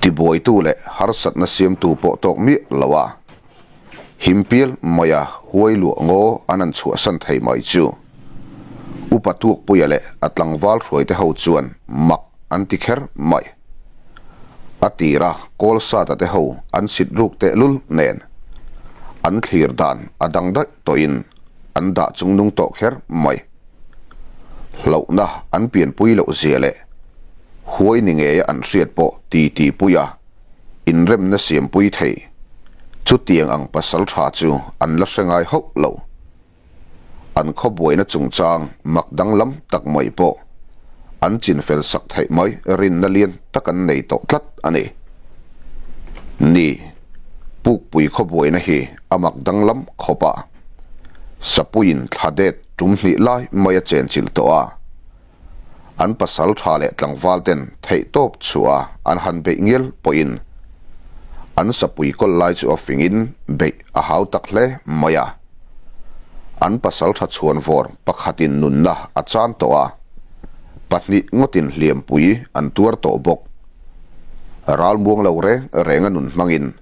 Tibuaitu leh harsatna siamtu pawh tawk miah lo a, himpial maia huai luah ngaw an han chhuahsan thei mai chu Upa Tuakpuia leh a tlangval hruaite ho chuan mak an ti kher mai. A tira Kawlsata te ho an sit ruk tehlul nen an thlir dan a dang daih tawhin an dah chungnung tawh kher mai. Hlauhna an pianpui loh zia leh huai ni ngeia an hriat pawh ti ti puia inremna siampui thei chutiang ang pasal tha chu an la hre ngai hauh lo. An khawbuaina chungchang mak danglam tak mai pawh an chinfel sak theih mai rinna lian tak an nei tawh tlat a ni. Ni, Pukpui khawbuaina hi a mak danglam khawp a. Sapuiin thla det tum hnih lai mai a chenchilh tawh a. An pasal tha leh tlangval ten theih tawp chhuah a an han beih ngial pawhin an sapui kawl lai chu a fingin beih a hau tak hle mai a. An pasal tha chhuanvawr pakhatin nunna a chan tawh a, pahnih ngawtin hliampui an tuar tawh bawk. Ralmuang lo reng renga nun hmangin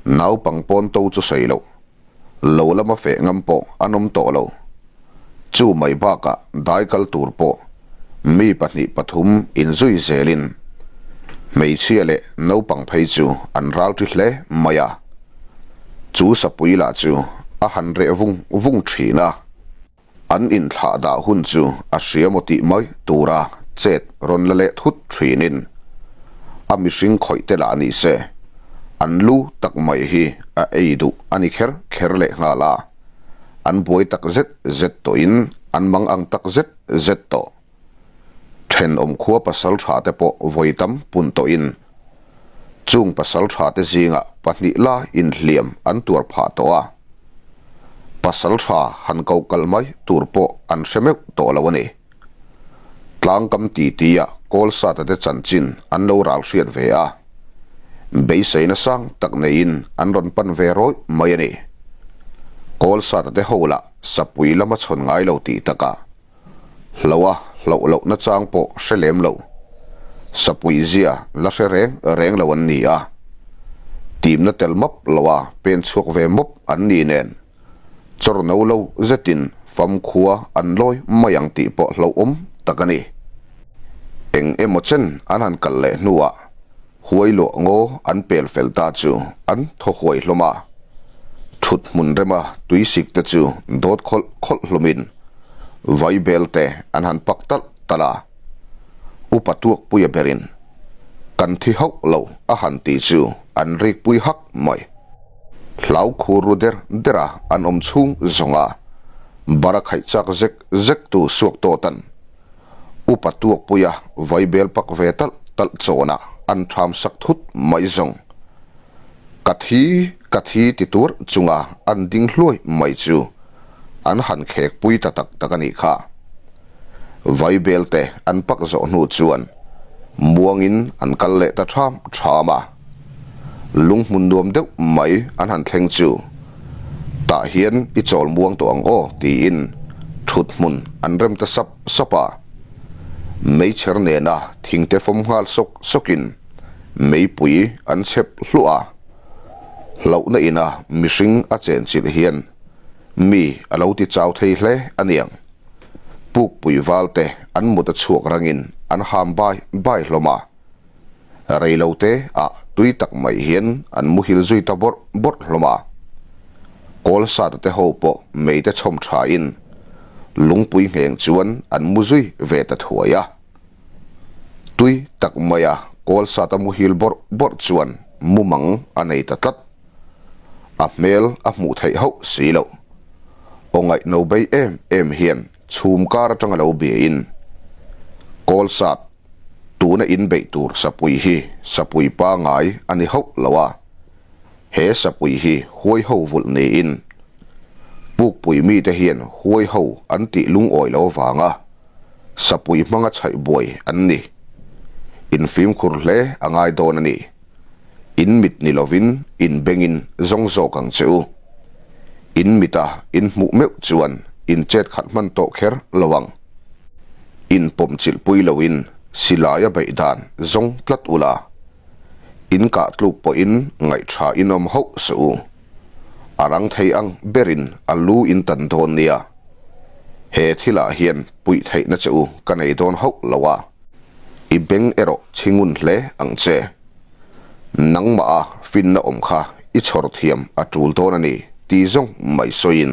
naupang pawn to chu sawi loh. Lo lama feh ngam pawh an awm tawh lo. Chu mai bakah dai kal tur pawh mi pahnih pathum inzui zelin hmeichhia leh naupang phei chu an ral ṭi hle mai a. Chu sapui lah chu a han reh vung vung ṭhin a. An inthlah dah hun chu a hria maw tih mai tura chet rawn la leh thut thinin a mihring khawih te lah ni se, an lu tak mai hi a ei duh a ni kher kher leh nghal a, an buai tak zet zet tawhin an mang ang tak zet zet tawh. Thenawm khua pasal tha te pawh vawi tam pun tawhin chung pasal tha te zingah pahnih la inhliam an tuar phah tawh a, pasal tha han ko kal mai tur pawh an hre meuh tawh lo a ni. Tlangkam titi-ah Kawlsata te chanchin an lo ral hriat ve a, beiseina sang tak neiin an rawn pan ve rawih mai a ni. Kawlsata te ho lah sapui lama chhawn ngai lo tih takah Hloh a hloh loh nachang pawh hre lem lo. Sapui zia la hre reng reng lo an ni a. Timna tel map lo a pen chhuak ve mawp an ni nen. Chawr no lo zetin famkhua an lawi mai ang tih pawh hlauhawm tak a ni. Eng emaw chen an han kal leh hnuah Huai luah ngaw an pel fel ta chu an thaw huai hlawm a, thut hmun rema tui sik te chu dawt khawlh khawlh hlawmin vai bel te an han pak talh talh a. Upa Tuakpuia berin kan thi hauh lo a han tih chu an rikpui hak mai. Hlau khur ru der der a an awm chhung zawng a, bara khaih chak zek zek tu suak tawt an. Upa Tuakpuia vai bel pak ve talh talh chawnah an ṭham sak thut mai zawng. Ka thi, ka thi ti tur chunga an ding hluai mai chu an han khek pui ta tak tak a nih kha. Vai bel te an pak zawh hnu chuan muangin an kal leh ta ṭham ṭham a. Lunghmun nuam deuh mai an han thleng chu tah hian i chawl muang tawh ang aw tiin thut hmun an rem ta sap sap a. Meichher nena thingte fawm nghal sawk sawkin meipui an chhep hluah a. Hlauhna ina mihring a chenchilh hian mi a lo ti chau thei hle a niang. Pukpui valte an mut a chhuak rangin an ham bai bai hlawm a. Rei lo te ah tui tak mai hian an muhil zui ta bawrh bawrh hlawm a. Kawlsata te ho pawh mei te chhawm tha in lungpui ngheng chuan an mu zui ve ta thuai a. Tui tak mai a Kawlsata muhil bawrh bawrh chuan mumang a nei ta tlat. A hmel a hmuh theih hauh si loh. Aw ngaihno bei em em hian chhum kar atanga lo bia in Kawlsat Tuna inbeih tur sapui hi sapui pangai a ni hauh lo a, he sapui hi huai ho vulh niin Pukpui mite hian huai ho an tih lungawi lo avanga sapui hmanga chhaih buai an ni. Infimkhur hle a ngai dawn a ni. In mit ni lovin in bengin zawng zawk ang che u. In mita in hmuh meuh chuan in chet khat hman tawh kher lo ang. In pawm chilhpui loin silai a beih dan zawng tlat ula. In kah tluk pawhin ngaihṭha in awm hauh suh u. A rang thei ang berin a lu in tan dawn nia. He thilah hian puih theihna che u ka nei dawn hauh lo a. I beng erawh chhingun hle ang che. Nangmah a finna awm kha i chhawr thiam a ṭul dawn a ni ti zawng mai sawiin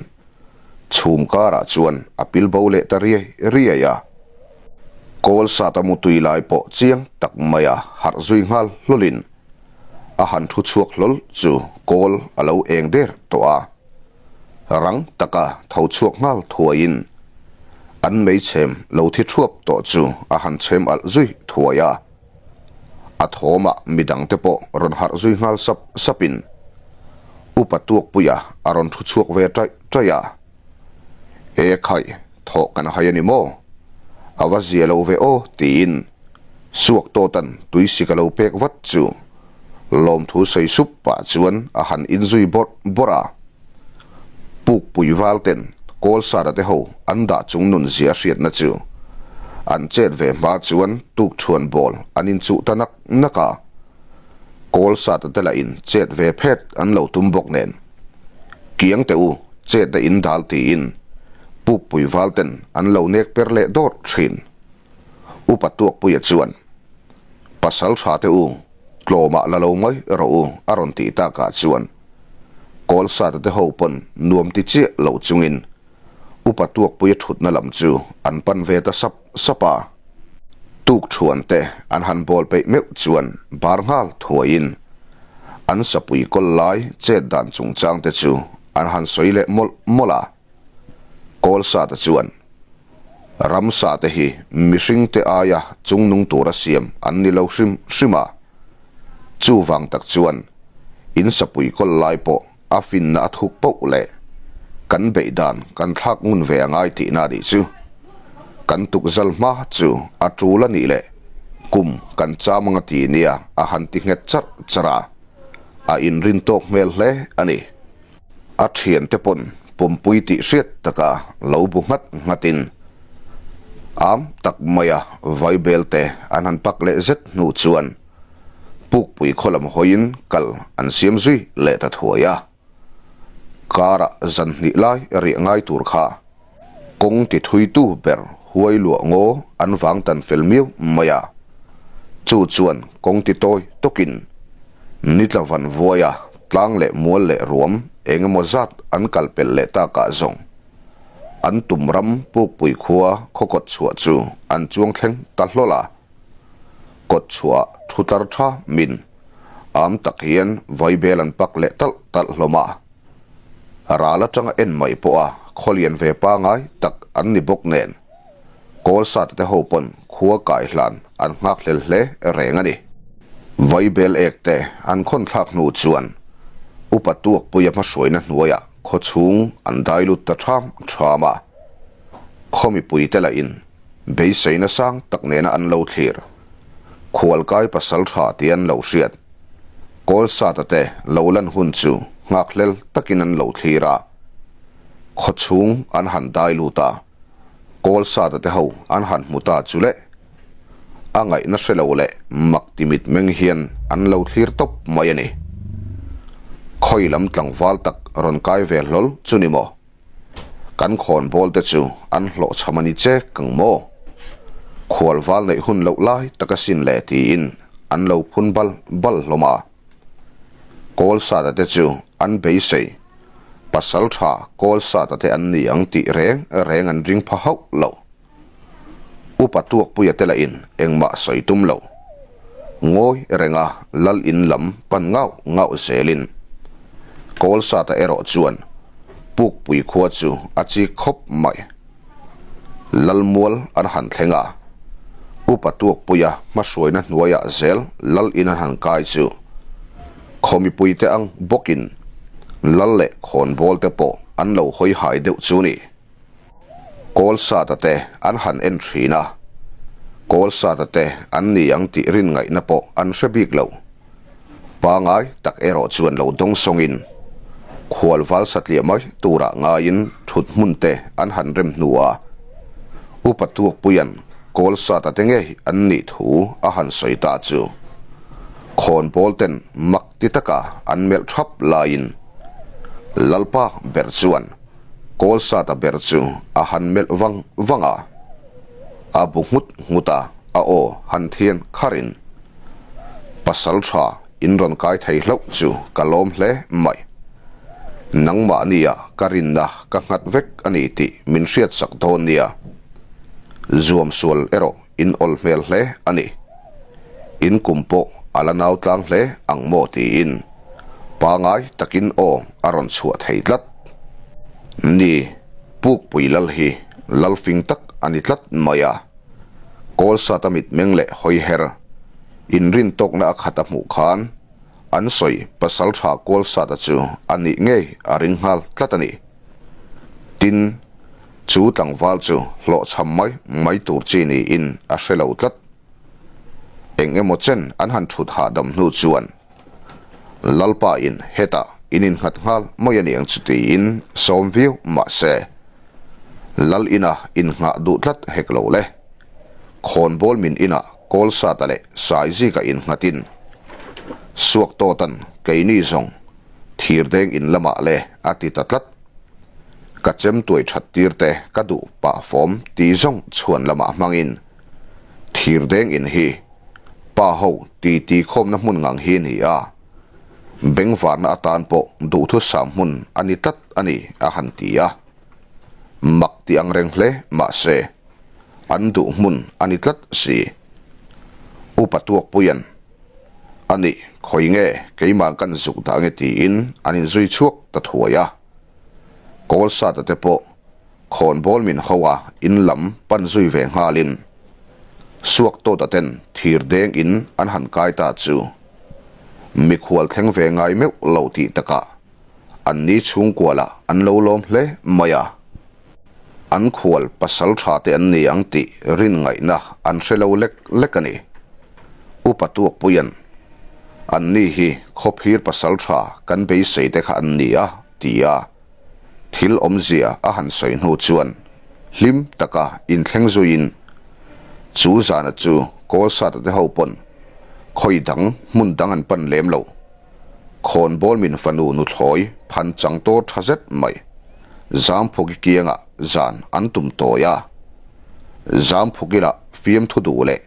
chhum karah chuan a pil bo leh ta riai riai a. Kawl sat a mutui lai pawh chiang tak maia harh zui nghal hlawlin a han thu chhuak hlawl chu kawl a lo eng der tawh a. Rang taka tho chhuak nghal thuaiin an meichhem lo thi thuap tawh chu a han chhem alh zui thuai a. A thawmah midangte pawh rawn harh zui nghal sap sapin Upa Tuakpuia a rawn thu chhuak ve taih taih a. E khaih, thawh kan hai a ni maw? A va zia lo ve aw tiin Suak Tawtan tuisik a lo pek vat chu lawmthu sawi sup pah chuan a han inzui bawrh bawrh a. Pukpui valten Kawlsara te ho an dah chung nun zia hriatna chu an chet ve hma chuan tukṭhuan bawl an inchuh ta nak nak a. Kawlsata te lahin chet ve phet an lo tum bawk nen, Kiang teh u, chet a in dal tiin Pukpui valten an lo nek per leh dawrh thin. Upa Tuakpuia chuan, Pasal tha teh u, tlawmah la lo mai rawh u a rawn tih takah chuan Kawlsata te ho pawn nuam ti chiah lo chungin Upa Tuakpuia thutna lam chu an pan ve ta sap sap a. Tukṭhuan te an han bawl peih meuh chuan bar nghal thuaiin an sapui kawl lai chet dan chungchang te chu an han sawi leh mawlh mawlh a. Kawlsata chuan ramsa te hi mihring te aia chungnung tura siam an ni lo hrim hrim a, chuvang tak chuan in sapui kawl lai pawh a finna a thuk poh leh kan beih dan kan thlak ngun ve a ngai tihna a nih chu. Kan tukzal hma chu a tul a nih leh kum kan cham anga ti nia a han ti nghet charh charh a, a inrin tawk hmel hle a ni. A thiante pawn pumpui tih hriat taka lo bu nghat nghatin am tak maia vaibel te an han pak leh zet hnu chuan Pukpui khaw lam hawiin kal an siam zui leh ta thuai a. Karah zan hnih lai riah ngai tur kha kawng ti thuitu ber huai luah ngaw an vang tan fel miau mai a. Chu chuan kawng ti tawi tawkin nitla van vuaia tlang leh mual leh ruam eng emaw zat an kal pelh leh takah zawng an tum ram Pukpui khua khaw kawt chhuah chu an chuang thleng ta hlawl a. Kawt chhuah thu tlar tha min am tak hian vaibel an pak leh talh talh hlawm a. Ral atanga en mai pawha khawlian ve pangai tak an ni bawk nen Kawlsate te ho pawn khua kai hlan an nghak hlel hle reng a ni. Vaibel ek te an khawn thlak hnu chuan Upa Tuakpuia hmahruaina hnuaiah khaw chhung an dai lut ta ṭham ṭham a. Khaw mipuite lahin Beiseina sang tak nena an lo thlir. Khualkai pasal tha tih an lo hriat. Kawlsata te lo lan hun chu nghakhlel takin an lo thlir a. Khawchhung an han dai lut a, Kawlsata te ho an han hmu ta chu le. A ngaihna hre lo leh mak ti mit meng hian an lo thlir tawp mai a ni. Khawi lam tlangval tak rawn kai ve hlawl chu ni maw? Kan khawnbawl te chu an hlawhchham a ni che kang maw? Khualval neih hun loh lai tak asin le tiin an lo phun bal bal hlawm a. Kawlsata te chu an beisei, pasal tha Kawlsata te an ni ang tih reng reng an ring pha hauh lo. Upa Tuakpuia te lahin engmah sawi tum lo. Ngawi renga lal in lam pan ngauh ngauh zelin Kawlsata erawh chuan Pukpui khua chu a chik khawp mai. Lalmual an han thleng a, Upa Tuakpuia hmahruaina hnuaiah zel lal in an han kai chu khaw mipuite ang bawkin lal leh khawnbawl te pawh an lo hawi hai deuh chu ni. Kawlsata te an han en thin a, Kawlsata te an ni ang tih rin ngaihna pawh an hre bik lo. Pangai tak erawh chuan lo dawng sawngin khualval satliah mai turah ngaiin thut hmun te an han rem hnu a, Upa Tuakpuia'n Kawlsata te ngei an nih thu a han sawi ta chu. Khawnbawl ten mak ti taka an melh thap laiin Lalpa ber chuan Kawlsata ber chu a han melh vang vang a, a bu nghut nghut a, a aw han thian kharin, Pasal tha in rawn kai thei hlauh chu ka lawm hle mai. Nangmahnia ka rinna ka nghat vek a ni tih min hriatsak dawn nia. Zuam sual erawh in awl hmel hle a ni. In kum pawh a la nau tlang hle ang maw tiin pangai takin aw a rawn chhuah thei tlat. Ni, Pukpui lal hi lal fing tak a ni tlat mai a. Kawlsat a mitmeng leh hawiher inrin tawkna a khat a hmuh khan an sawi pasal tha Kawlsata chu a nih ngei a ring nghal tlat a ni. Tin, chu tlangval chu hlawhchham mai mai tur chi niin a hre lo tlat. Eng emaw chen an han thut hahdam hnu chuan Lalpa in hetah in innghat nghal mai a niang chu tiin sawm viau mah se, Lal ina innghah duh tlat hek lo le. Khawnbawl min inah Kawlsata leh Saizika innghatin Suaktawtan keini zawng Thirdeng in lamah le a ti ta tlat. Ka chem tuai that tir te ka duh pah fawm ti zawng chhuan lamah hmangin Thirdeng in hi pa ho ti ti khawmna hmun ngang hi ni a, bengvarna atan pawh duhthusam hmun a ni tlat a ni a han ti a. Mak ti ang reng hle mahse an duh hmun a ni tlat si. Upa Tuakpuia'n A nih, khawi nge keimah kan zuk dah nge tiin an inzui chhuak ta thuai a. Kawlsata te pawh khawnbawl min ho a in lam pan zui ve nghalin Suaktawta ten thir deng in an han kai ta chu mikhual thleng ve ngai meuh lo tih takah an ni chhungkualah an lo lawm hle mai a. An khual pasal tha te an ni ang tih rin ngaihna an hre lo lek lek a ni. Upa Tuakpuia'n, An ni hi khawphir pasal tha kan beisei te kha an ni a, ti a. Thil awmzia a han sawi hnu chuan hlim taka inthleng zuiin chu zana chu Kawlsata te ho pawn khawi dang hmun dang an pan lem lo. Khawnbawl min fanu nuthlawi phan chang tawr tha zet mai. Zamphuki kiangah zan an tum tawi a. Zamphuki lah fiamthu duh leh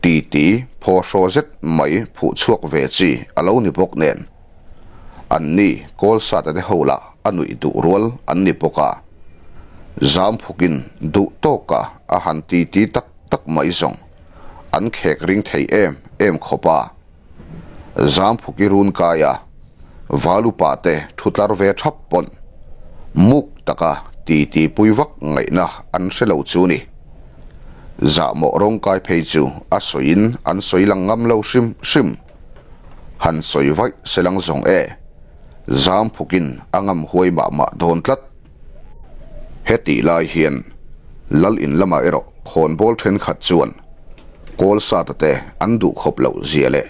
titi phaw hraw zet mai phuh chhuak ve chi a lo ni bawk nen. An ni Kawlsata te ho lah a nuih duh rual an ni bawk a. Zamphukin duh tawka a han titi tak tak mai zawng an khek ring thei em em khawp a. Zamphuki run kai a, Valupa te thu tlar ve thap pawn muk taka titi pui vak ngaihna an hre lo chu ni. Zahmawh rawngkai phei chu a sawiin an sawi lang ngam lo hrim hrim. Han sawi vaih se lang zawng e, Zamphukin a ngam huai mah mah dawn tlat. Hetih lai hian Lal in lamah erawh khawnbawl thenkhat chuan Kawlsata te an duh khawp loh zia leh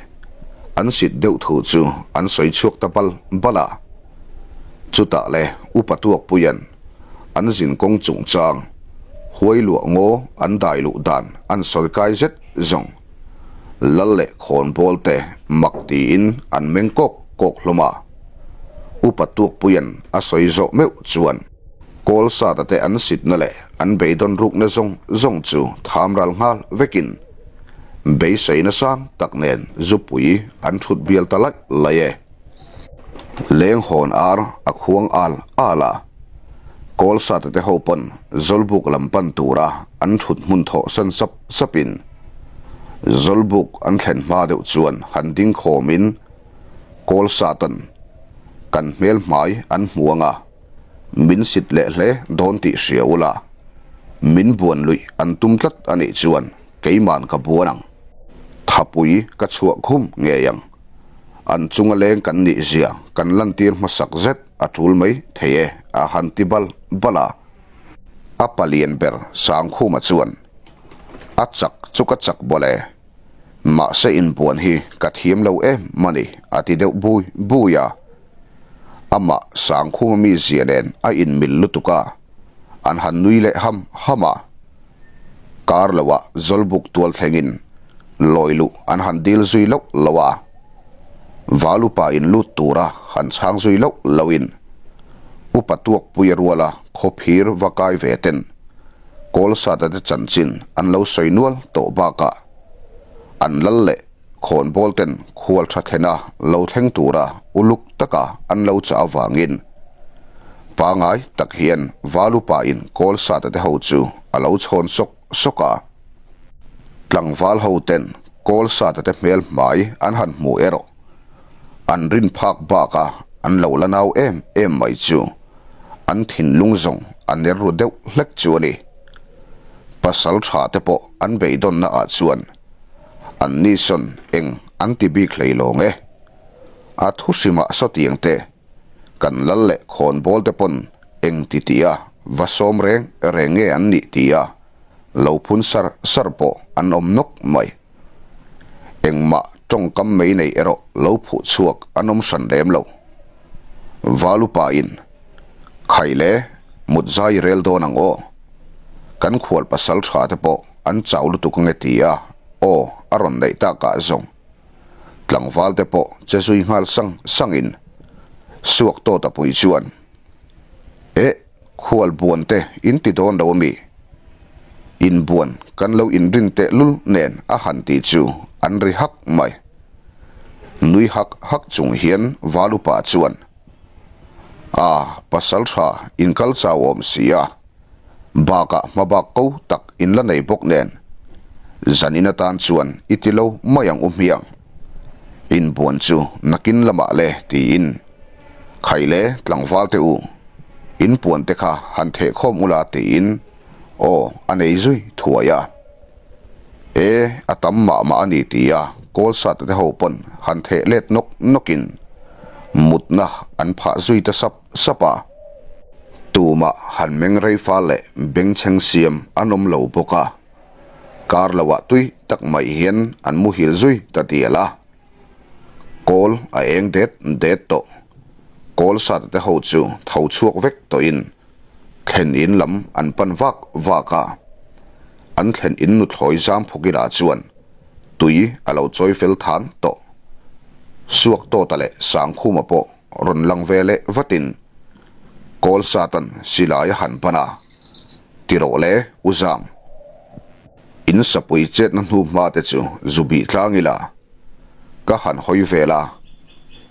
an sit deuh thu chu an sawi chhuak ta bal bal a. Chutah le Upa Tuakpuia'n an zin kawng chungchang huai luah ngaw an dai luh dan an sawi kai zet zawng Lal leh khawnbawl te mak tiin an meng kawk kawk hlawm a. Upa Tuakpuia'n a sawi zawh meuh chuan Kawlsata te an sitna leh an beidawn rukna zawng zawng chu tham ral nghal vekin beiseina sang tak nen zupui an thut bial ta laih laih e. Leng hawn ar a khuang al al a, Kawlsata te ho pawn Zawlbuk lam pan tura an thut hmun thawh san sap sapin Zawlbuk an thlen hma deuh chuan han ding khawmin Kawlsatan kan hmel hmai an hmu anga min sit leh hle dawn tih hria ula, min buan luih an tum tlat a nih chuan keiman ka buan ang. Thapui ka chhuah khum ngei ang. An chunga leng kan nih zia kan lantir hmasak zet a tul mai thei e a han ti bal bal a. A palian ber Sangkhuma chuan, A chak chu ka chak bawlh e. Mahse inbuan hi ka thiam lo em a ni a ti deuh bui bui a. Amah Sangkhuma mizia nen a inmil lutuk a, an han nui leh ham ham a. Kar loah Zawlbuk tual thlengin lawi luh an han dil zui loh lo a. Val upa in lut tura han chhang zui loh lohin upa tuakpui a ruala khawphir va kai ve ten Kawlsata te chanchin an lo sawi nual tawh bakah an lal leh khawnbawl ten khual tha thlena lo thleng tura uluk taka an lo chah avangin pangai tak hian Val upa in Kawlsata te ho chu a lo chhawn sawk sawk a. Tlangval ho ten Kawlsata te hmel hmai an han hmu erawh an rin phak bak a an lo la nau em em mai chu an thinlung zawng a ner ru deuh hlek chu a ni. Pasal tha te pawh an beidawnna ah chuan an ni sawn eng an ti bik hlei lawng e. A thu hrimah sawtiang te kan lal leh khawnbawl te pawn eng ti tih a va sawm reng reng nge an nih ti a lo phun sar sar pawh an awm nawk mai. Engmah tawngkam mai nei erawh lo phuh chhuak an awm hran lem lo. Valupa in, Khai le, mut zai rel dawn ang aw. Kan khual pasal tha te pawh an chau lutuk ange ti a aw a rawn neih takah zawng. Tlangval te pawh che zui nghal sang sang in suak tawt a pui chuan, Eh! Khual buan te in ti dawn lo ami? In buan kan lo inrin teh lul nen a han tih chu an ri hak mai. Nui hak hak chung hian Valupa chuan, A, pasal tha in kal chau awm si a, bakah hmabak ko tak in la nei bawk nen, zanin atan chuan i ti lo mai ang u hmiang. In buan chu nakin lamah le tiin. Khai le tlangval te u, in puan te kha han theh khawm ula tiin aw a nei zui thuai a. E, a tam mah mah a ni tia Kawlsata te ho pawn han theh let nawk nawkin mutna an phah zui ta sap sap a. Tumah han meng rei fal leh bengchheng siam an awm lo bawk a, kar loah tui tak mai hian an muhil zui ta dial a. Kawl a eng det det tawh. Kawl sat te ho chu tho chhuak vek tawhin thlen in lam an pan vak vak a. An thlen in nuthlawi zam phawk ila chuan tui a lo chawi fel than tawh. Suak tawta leh Sangkhuma pawh rawn lang ve leh vatin Kawl satan silai a han pan a, Ti rawh le U Zam. In sapui chetna hnu hma te chu zu bih tlang ila, ka han hawi vel a,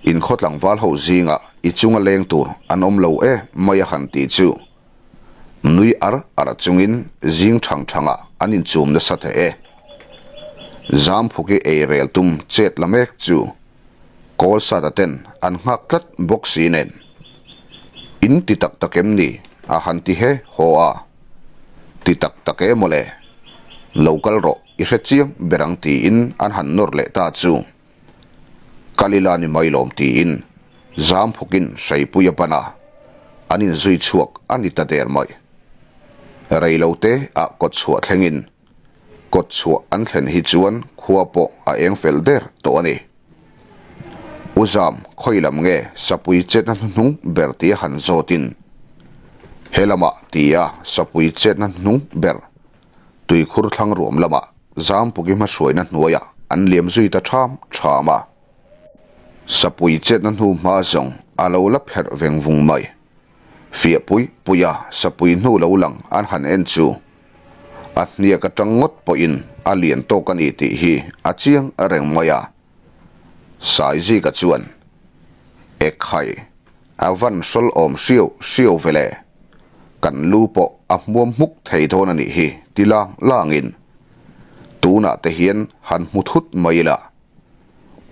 in khaw tlangval ho zingah i chunga leng tur an awm lo e mai a han tih chu nui ar ar chungin zing thang thangah an inchum nasa teh e. Zamphuki ei rel tum chet la mek chu Kawlsata ten an nghak tlat bawk si nen. In ti tak tak em ni? a han ti he haw a. Ti tak tak e mawle. Lo kal rawh, i hre chiang ber ang tiin an han nawr leh ta chu. Kal ila ni mai lawm tiin Zamphukin Hreipui a ban a, an inzui chhuak a ni ta der mai. Reilote ah kawtchhuah thlengin Kawt chhuah an thlen hi chuan khua pawh a eng fel der tawh a ni. U Zam, khawi lam nge sapui chetna hnuhnung ber tia han zawtin he lamah tia sapui chetna hnuhnung ber tuikhur thlang ruam lamah Zampuki hmahruaina hnuaiah an liam zui ta ṭham ṭham a. Sapui chetna hnu hma zawng a lo la pherh veng vung mai. Fiah pui pui a sapui hnu lo lang an han en chu a hniak atang ngawt pawhin a lian tawk a ni tih hi a chiang reng mai a. Saizika chuan, Ekhai, a van hrawl awm hriau hriau ve le, kan lu pawh a hmuam hmuk thei dawn a nih hi ti lang langin tunah te hian han hmu thut mai ila.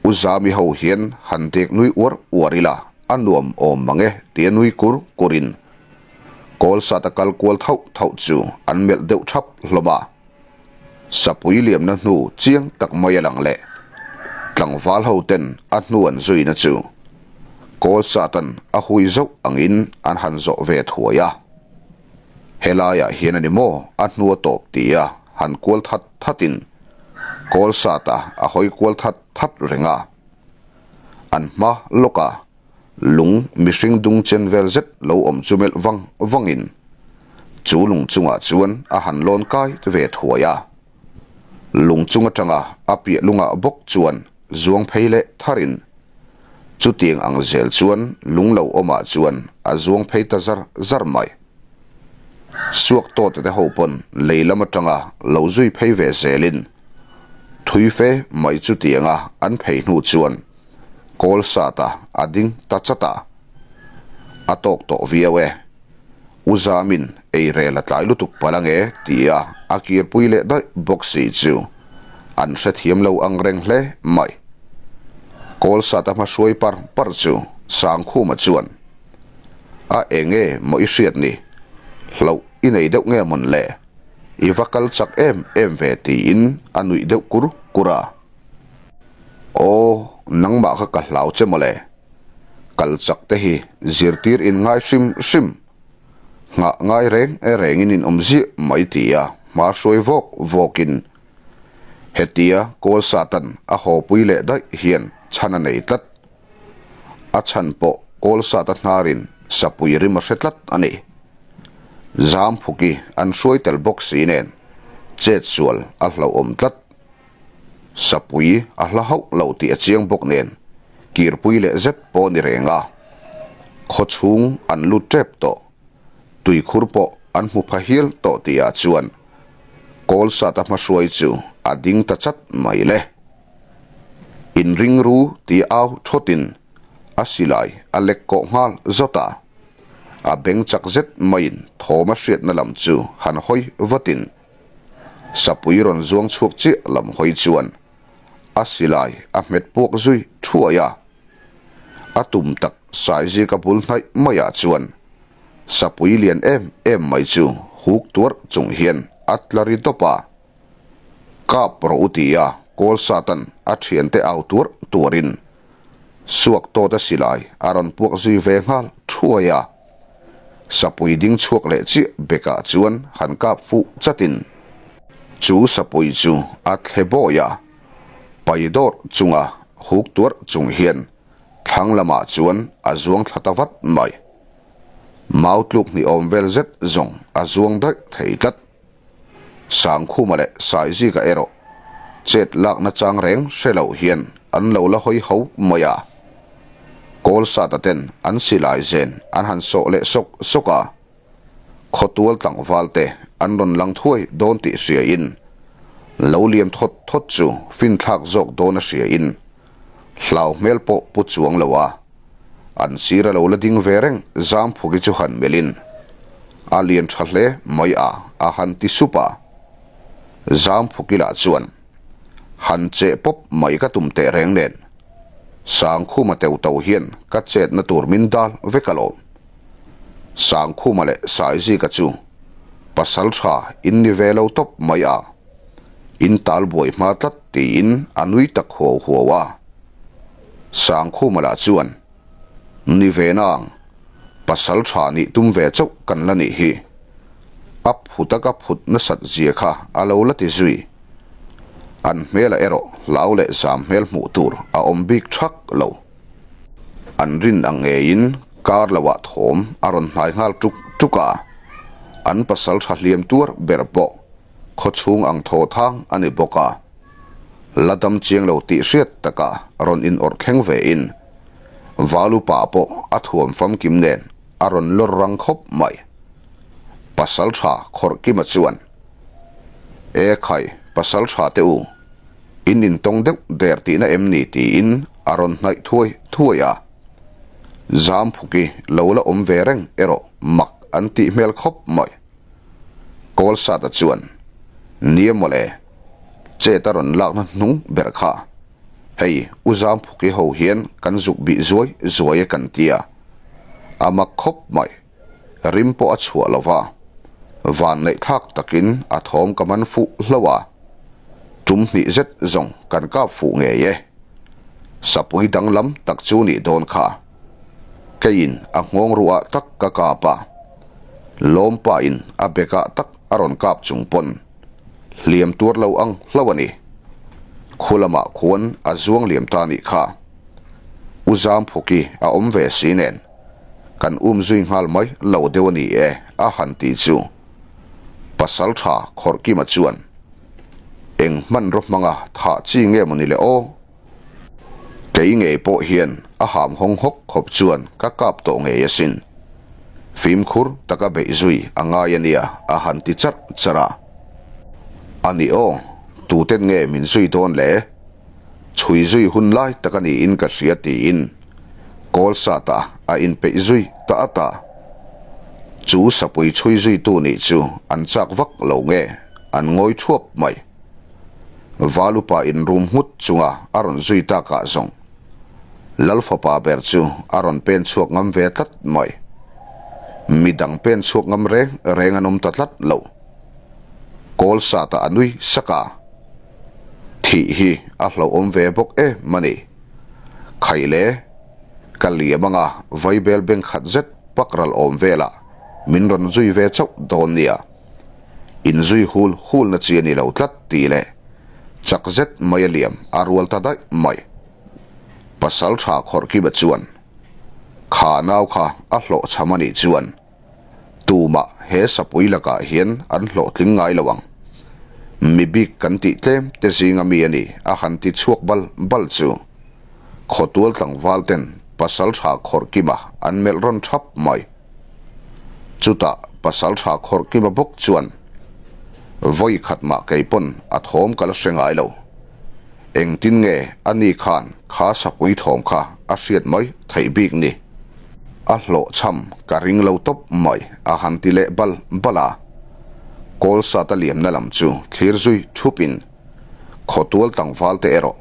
U Zami ho hian han dek nui uar uar ila a nuam awm mang e tia nui kur kurin Kawlsat a kal kual thauh thauh chu an melh deuh thap hlawm a. Sapui liamna hnu chiang tak mai a lang leh tlangval ho ten a hnu an zuina chu Kawlsatan a hui zauh angin an han zawh ve thuai a. Helaiah hian a ni maw a hnu a tawp tia han kual that thatin Kawlsata a hawi kual that that reng a. An hma lawka lung mihring dung chen vel zet lo awm chu melh vang vangin chu lung chungah chuan a han lawn kai ve thuai a. Lung chung atanga a piah lungah bawk chuan zuang phei leh tharin. Chutiang ang zel chuan lung lo awmah chuan a zuang phei ta zar zar mai. Suak tawte te ho pawn lei lam atanga lo zui phei ve zelin thui fe mai chutianga an phei hnu chuan kawl sata a ding ta chat a. A tawk tawh viau e. U Zamin ei rel a tlai lutuk palh ange tia a kirpui leh daih bawk si chu an hrethiam lo ang reng hle mai. Kawl sata hmahruai par par chu Sangkhuma chuan A enge maw i hriat ni? Hlauh i nei deuh nge mawn le? I va kal chak em em ve tiin a nuih deuh kur kur a. Aw, nangmah kha ka hlau che mawle. Kal chak te hi zirtir in ngai hrim hrim. Nghah ngai reng rengin in awm ziah mai ti a hma hruai vawk vawkin hetia kawl satan a haw pui leh daih hian chhan a nei tlat. A chhan pawh kawl sata hnarin sapui rim a hre tlat a ni. Zamphuki an hruai tel bawk si nen chet sual a hlauhawm tlat. Sapui a hla hauh lo tih a chiang bawk nen kirpui leh zet pawh a ni reng a. Khaw chhung an lut tep tawh. Tuikhur pawh an hmu pha hial tawh tihah chuan kawl sata hmahruai chu a ding ta chat mai le. Inring ru tih au thawtin a silai a lek kawh nghal zawt a. A beng chak zet maiin thawm a hriatna lam chu han hawi vatin Sapui rawn zuang chhuak chiah lam hawi chuan a silai a hmet puak zui thuai a. A tum tak Saizika bul hnaih maiah chuan sapui lian em em mai chu huk tuarh chung hian a tla ri dawp a. Kap rawh u tia kawl satan a thiante au tuarh tuarhin Suak tawta silai a rawn puak zui ve nghal thuai a. Sapui ding chhuak leh chiah bekah chuan han kap fuh chatin chu sapui chu a thle bawi a, pai dawrh chunga huk tuarh chung hian thlang lamah chuan a zuang thla ta vat mai. Mau tluk hnih awm vel zet zawng a zuang daih thei tlat. Sangkhuma leh Saizika erawh chet lakna chang reng hre lo hian an lo la hawi ho mai a. Kawlsata ten an silai zen an han sawh leh sawk sawk a, khawtual tlangval te an rawn lang thuai dawn tih hriain lo liam thawt thawt chu finthlak zawk dawn a hriain hlau hmel pawh pu chuang lo a, an sir a lo la ding ve reng Zamphuki chu han melhin a lian tha hle mai a a han ti sup a. Zamphuki lah chuan han cheh pawp mai ka tum teh reng nen Sangkhuma teu to hian ka chetna tur min dal vek alawm. Sangkhuma leh Saizika chu pasal tha in ni ve lo tawp mai a. In tal buai hma tlat tiin a nui tak huau huau a. Sangkhuma lah chuan, Ni ve nang, pasal tha nih tum ve chauh kan la nih hi. A phut a ka phut nasat zia kha a lo la ti zui. An hmelah erawh hlau leh zam hmel hmuh tur a awm bik thak lo. An rin ang ngeiin kar loah thawm a rawn hnai nghal tuk tuk a, an pasal tha hliam tuar ber pawh Khawchhung ang thaw thang a ni bawk a, la dam chiang lo tih hriat taka rawn inawrh thleng ve in Valupa pawh a thuam famkim nen a rawn lawr rang khawp mai. Pasaltha Khawrhkima chuan, E khai, pasaltha te u, in intawng deuh der tihna em ni tiin a rawn hnaih thuai thuai a. Zamphuki lo la awm ve reng erawh mak an tih hmel khawp mai. Kawlsata chuan, Nia mawle, chet a rawn lakna hnung ber kha. Hei, U Zamphuki ho hian kan zuk bih zuai zuai e kan tia. A mak khawp mai, rim pawh a chhuah lo va. Van neih thlak takin a thawm ka man fuh hlo a. Tum hnih zet zawng kan kap fuh ngei e. Sapui danglam tak chu nih dawn kha. Keiin a nghawng ruah tak ka kap a, Lawmpain a bekah tak a rawn kap chung pawn hliam tuar lo ang hlo a ni. Khu lamah khuan a zuang liam ta nih kha. U Zamphuki a awm ve si nen kan um zui nghal mai lo deuh a ni e a han ti chu Pasal tha Khawrhkima chuan eng hmanraw hmanga thah chi nge maw ni le aw? Kei ngei pawh hian a ham hawng hawk khawp chuan ka kap tawh ngei asin. Fimkhur taka beih zui a ngai a nia a han ti charh charh a. A ni aw, tuten nge min zui dawn le? Chhui zui hun lai tak a niin ka hria tiin Kawlsata a inpeih zui ta at a. Chu sapui chhui zuitu nih chu an chak vak lo nge an ngawi thuap mai. Valupa in rum nghut chunga a rawn zui takah zawng Lal fapa ber chu a rawn pen chhuak ngam ve tlat mai. Midang pen chhuak ngam reng reng an awm ta tlat lo. Kawlsata a nui sak a. Thih hi a hlauhawm ve bawk em a ni. Khai le, ka liam anga vaibel beng khat zet pak ral awm velah min rawn zui ve chauh dawn nia. Inzui hul hul na chi a ni lo tlat tih leh chak zet mai a liam a rual ta daih mai. Pasal tha khawrh Kiba chuan, Kha nau kha a hlawhchham a nih chuan tumah he sapui lakah hian an hlawhtling ngai lo ang. Mi bik kan tih tlem te zinga mi a ni a han ti chhuak bal bal chu khawtual tlangval ten pasal tha khawrh Kima an melh rawn thap mai. Chutah pasal tha khawrh Kima bawk chuan, Vawi khat mah kei pawn a thawm ka la hre ngai lo. Engtin nge a ni khan kha sapui thawm kha a hriat mai theih bik ni? A hlawhchham ka ring lo tawp mai a han ti leh bal bal a. Kawlsata liamna lam chu thlir zui thupin khawtual tlangval te erawh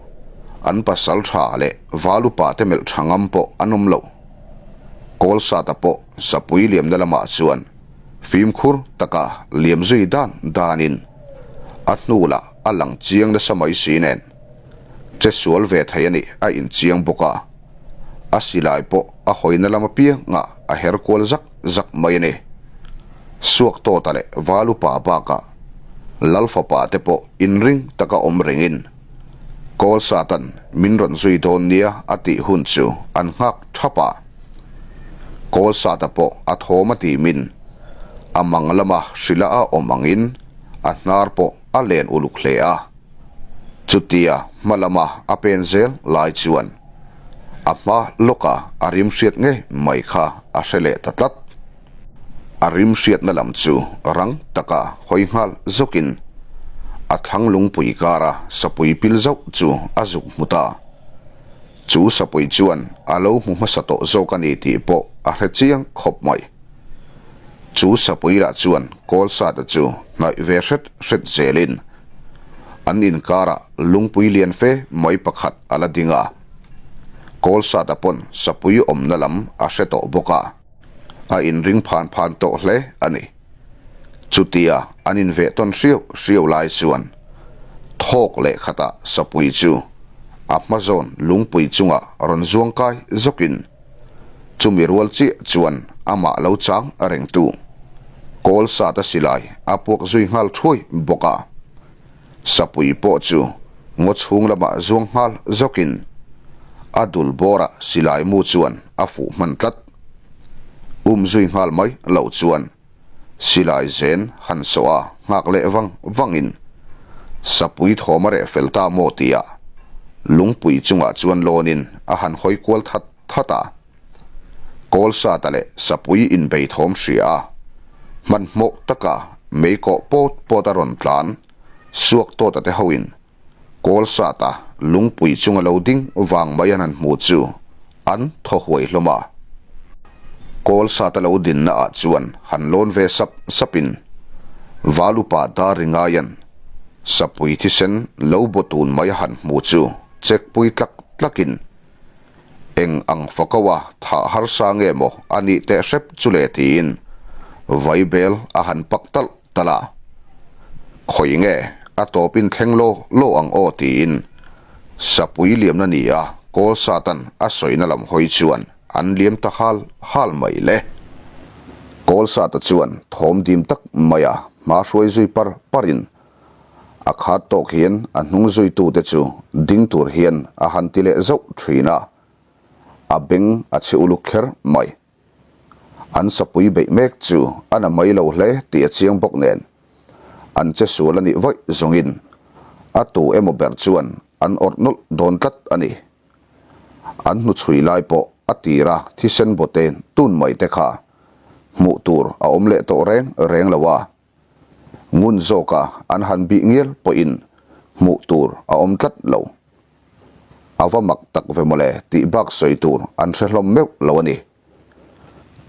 an pasal tha leh val upa te melh tha ngam pawh an awm lo. Kawlsata pawh sapui liamna lamah chuan fimkhur taka liam zui dan danin a hnu lah a lang chiang nasa mai si nen che sual ve thei a nih a inchiang bawk a, a silai pawh a hawina lam apiangah a her kual zak zak mai a ni. Suaktawta leh Valupa bakah Lalfapa te pawh inring taka awm rengin Kawlsatan min rawn zui dawn nia a tih hun chu an nghak thap a. Kawlsata pawh a thawm a timin a mang lama hrila a awm angin a hnar pawh a len uluk hle a. Chutia hma lama a pen zel lai chuan a hma lawka a rim hriat ngei mai kha a hre leh ta tlat. A rim hriatna lam chu rang taka hawi nghal zawkin a thlang lungpui kara sapui pil zauh chu a zuk hmu ta. Chu sapui chuan a lo hmu hmasa tawh zawk a ni tih pawh a hre chiang khawp mai. Chu sapui lah chuan Kawlsata chu hnaih ve hret hret zelin an inkarah lungpui lian fe mai pakhat a la ding a. Kawlsata pawn sapui awmna lam a hre tawh bawk a, a inring phan phan tawh hle a ni. Chutia an inveh tawn hriau hriau lai chuan thawk leh khatah sapui chu a hma zawn lungpui chungah rawn zuang kai zawkin, Chumi rual chiah chuan amah lo chang rengtu Kawlsata silai a puak zui nghal thuai bawk a. Sapui pawh chu ngaw chhung lamah zuang nghal zawkin a dul bawrah silai mu chuan a fuh hman tlat. Um zui nghal mai lo chuan silai zen han sawh a nghak leh vang vangin sapui thawm a reh fel ta maw tia lungpui chungah chuan lawnin a han hawi kual that that a. Kawlsata leh sapui inbei thawm hria a, hmanhmawh taka mei kawh pawt pawt a rawn tlan suak tawt a te hoin Kawlsata lungpui chunga lo ding vang mai an han hmu chu an thaw huai hlawm a. Kawlsata lo dinna ah chuan han lawn ve sap sapin Valupa Daringaian sapui thisen lo baw tun mai a han hmu chu check pui tlak tlakin Eng ang fakaua thah harsa nge maw a nih teh hrep chu le tiin vaibel a han pak talh talh a. Khawi nge a tawpin thleng law law ang aw tiin sapui liamna ni a kawl satan a sawina lam hawi chuan an liam ta hal hal mai le. Kawl sata chuan thawm dim tak maia hma hruai zui par parin A khat tawk hian a hnung zuitute chu ding tur hian a han ti leh zauh thin a, a beng a chhe uluk kher mai. An sapui beih mek chu a na mai lo hle tih a chiang bawk nen, an che sual a nih vawi zawngin a tu emaw ber chuan an awrh nawlh dawn tlat a ni. An hnuchhui lai pawh a tira thisen bawte tun mai te kha hmuh tur a awm leh tawh reng reng lo a. Ngun zawka an han bih ngial pawhin hmuh tur a awm tlat lo. A va mak tak ve mawle tih bak sawi tur an hre hlawm meuh lo a ni.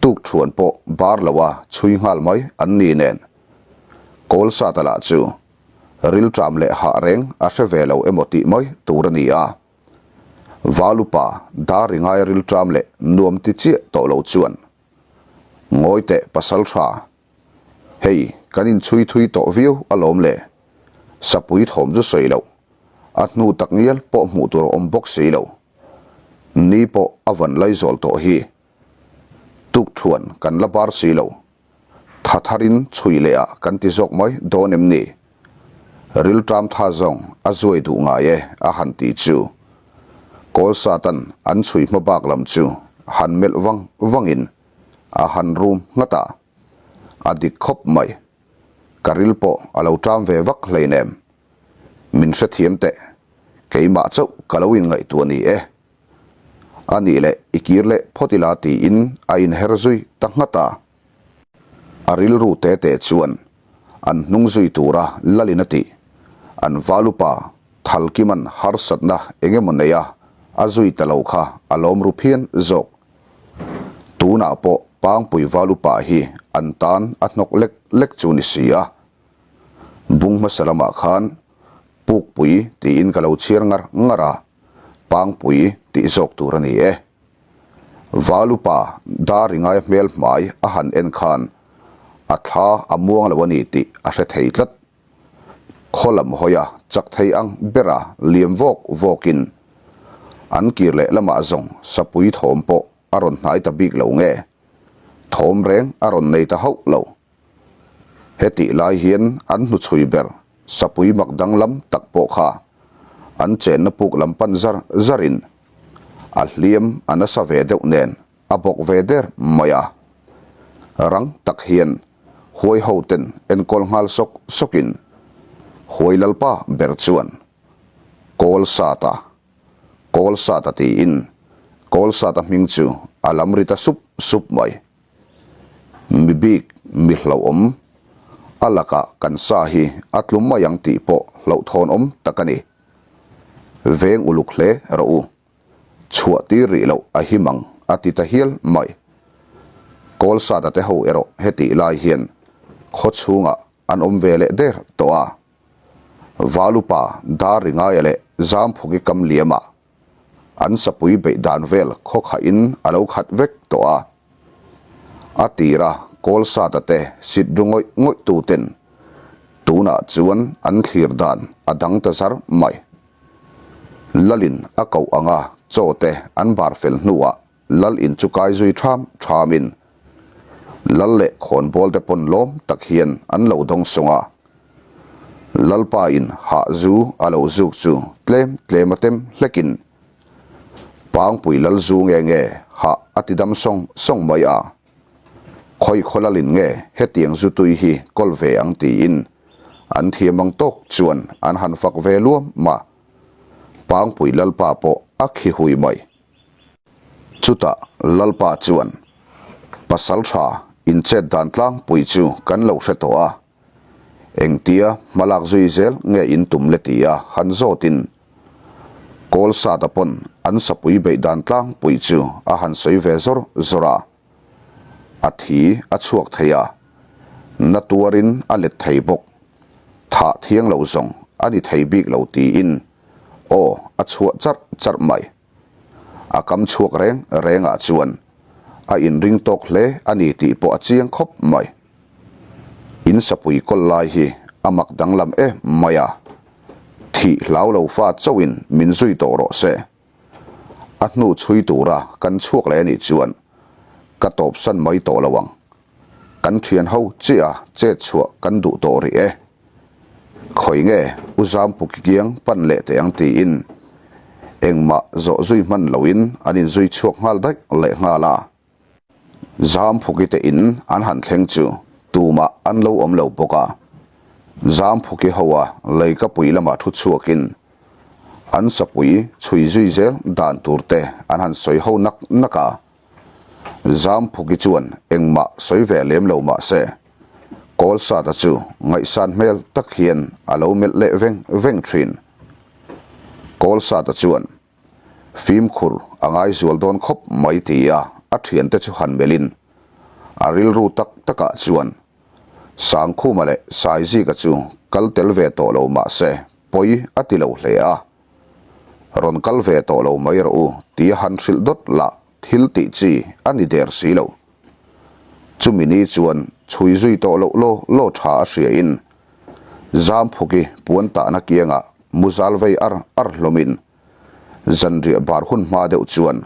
Tukṭhuan pawh bar loa chhui nghal mai an ni nen. Kawlsata lah chu rilṭam leh hah reng a hre ve lo emaw tih mai tur a ni a. Valupa dar ri ngai rilṭam leh nuam ti chiah tawh lo chuan Ngawi teh pasal tha, hei kan inchhui thui tawh viau alawm le, sapui thawm chu sawi loh, a hnu tak ngial pawh hmuh tur a awm bawk si lo. Ni pawh a van lai zawl tawh hi. Tukṭhuan kan la bar si lo. Tha tharin chhui leh ah kan ti zawk mai dawn em ni? Rilṭam tha zawng a zuai duh ngai e a han ti chu. Kawl Satan an chhui hma bak lam chu han melh vang vangin a han rum nghat a. A dik khawp mai. Ka ril pawh a lo ṭam ve vak hleinem. Min hrethiam teh. Keimah chauh ka lo inngaihtuah ni e. A nih leh i kir leh phawt ila tiin a inher zui ta nghat a. A rilru te te chuan an hnung zui tura lalin a tih. An valupa Thalkiman harsatna eng emaw nei a a zui ta lo kha a lawm ru phian zawk. Tunah pawh Pangpui valupa hi an tan a hnawk lek lek chu ni si a. Bung hmasa lamah khan Pukpui tiin ka lo chhiar ngar ngar a, Pangpui tih zawk tur a ni e. Valupa Daringai hmel hmai a han en khan a thla a muang lo a ni tih a hre thei tlat. Khaw lam hawia chak thei ang bera liam vawk vawkin an kir leh lamah zawng sapui thawm pawh a rawn hnai ta bik lo nge, thawm reng a rawn nei ta hauh lo. Hetih lai hian an hnuchhui ber sapui mak danglam tak pawh kha an chenna puk lam pan zar zarin a hliam a nasa ve deuh nen a bawk ve der mai a. Rang tak hian huai ho ten enkawl nghal sawk sawkin huai lalpa ber chuan kawl sat a, kawl sat a tiin kawl sat a hming chu a lam ri ta sup sup mai. Mi bik, mi hlauhawm, a lakah kan sa hi a tlu mai ang tih pawh hlauhthawnawm tak a ni. Veng uluk hle rawh u. Chhuah tir rih loh a him ang a ti ta hial mai. Kawlsata te ho erawh hetih lai hian khaw chhungah an awm ve leh der tawh a. Valupa dar ri ngaia leh Zamphuki kam liamah An sapui beih dan vel khawkhahin a lo khat vek tawh a. A tira Kawlsata te sit ru ngawih ngawih tu ten tunah chuan an thlir dan a dang ta zar mai. Lalin a koh anga chaw te an bar fel hnuah Lal in chu kai zui ṭham ṭhamin Lal leh khawnbawl te pawn lawm tak hian an lo dawng sawng a. Lalpa in hah zu a lo zuk chu tlem tlem a tem hlekin Pangpui lal zu nge nge hah a ti dam sawng sawng mai a. Khawi khaw lal in nge hetiang zu tui hi kawl ve ang tiin an thiam ang tawk chuan an han fak ve luam a. Pangpui lalpa pawh a khi hui mai. Chutah Lalpa chuan, Pasal tha inchet dan tlangpui chu kan lo hre tawh a, engtia hmalak zui zel nge in tum le tia han zawtin Kawlsata pawn an sapui beih dan tlangpui chu a han sawi ve zawr zawr a, a thi a chhuak thei a, na tuarin a let thei bawk, thah thiang lo zawng a ni thei bik lo tiin aw a chhuah charh charh mai. A kam chhuak reng reng ah chuan a inring tawk hle a ni tih pawh a chiang khawp mai. In sapui kawl lai hi a mak danglam em mai a, thih hlau lo fa chauhin min zui tawh rawh se. A hnu chhui tura kan chhuak leh anih chuan ka tawpsan mai tawh lo ang. Kan thian ho chiah a chet chhuah kan duh tawh rih e. Khawi nge U Zampuki kiang pan leh teh ang tiin engmah zawh zui hman loin an inzui chhuak nghal daih leh nghal a. Zampuki te in an han thleng chu tumah an lo awm lo bawk a. Zampuki ho a leikapui lamah thu chhuakin. An sapui chhui zui zel dan tur te an han sawi ho nak nak a. Zamphuki chuan engmah sawi ve lem lo mah se, Kawlsata chu ngaihsan hmel tak hian a lo melh leh veng veng thin. Kawlsata chuan fimkhur a ngai zual dawn khawp mai ti a a thiante chu han melhin a rilru tak takah chuan Sangkhuma leh Saizika chu kal tel ve tawh lo mah se pawi a ti lo hle a. Rawn kal ve tawh lo mai rawh u ti a han hrilh dawt lah thil tih chi a ni der si lo. Chumi ni chuan chhui zui tawh loh law law tha a hria in Zamphuki puan tahna kiangah muzal vei ar ar hlawmin zanriah bar hun hma deuh chuan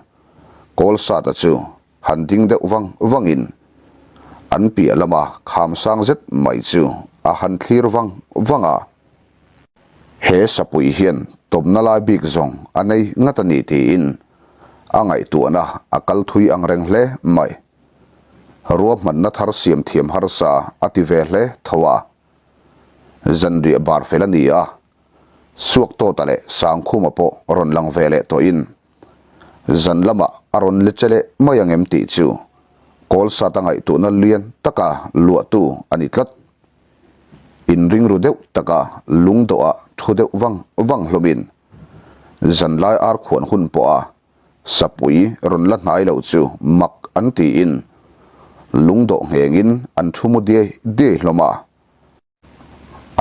Kawlsata chu han ding deuh vang vangin an piah lama kham sang zet mai chu a han thlir vang vang a. He sapui hian tawpna lai bik zawng a nei ngat a ni tiin a ngaihtuahna a kal thui ang reng hle mai. Ruahmanna thar siam thiam harsa a ti ve hle tho a. Zanriah bar fel a ni a, Suaktawta leh Sangkhuma pawh rawn lang ve leh tawhin zan lamah a rawn let che leh mai ang em tih chu Kawlsata ngaihtuahna lian taka luahtu a ni tlat. Inring ru deuh taka lungdawhah thu deuh vang vang hlawmin zanlai ar khuan hun pawha sapui rawn la hnai lo chu mak an tiin lungdawh nghengin an thu mu diai diai hlawm a.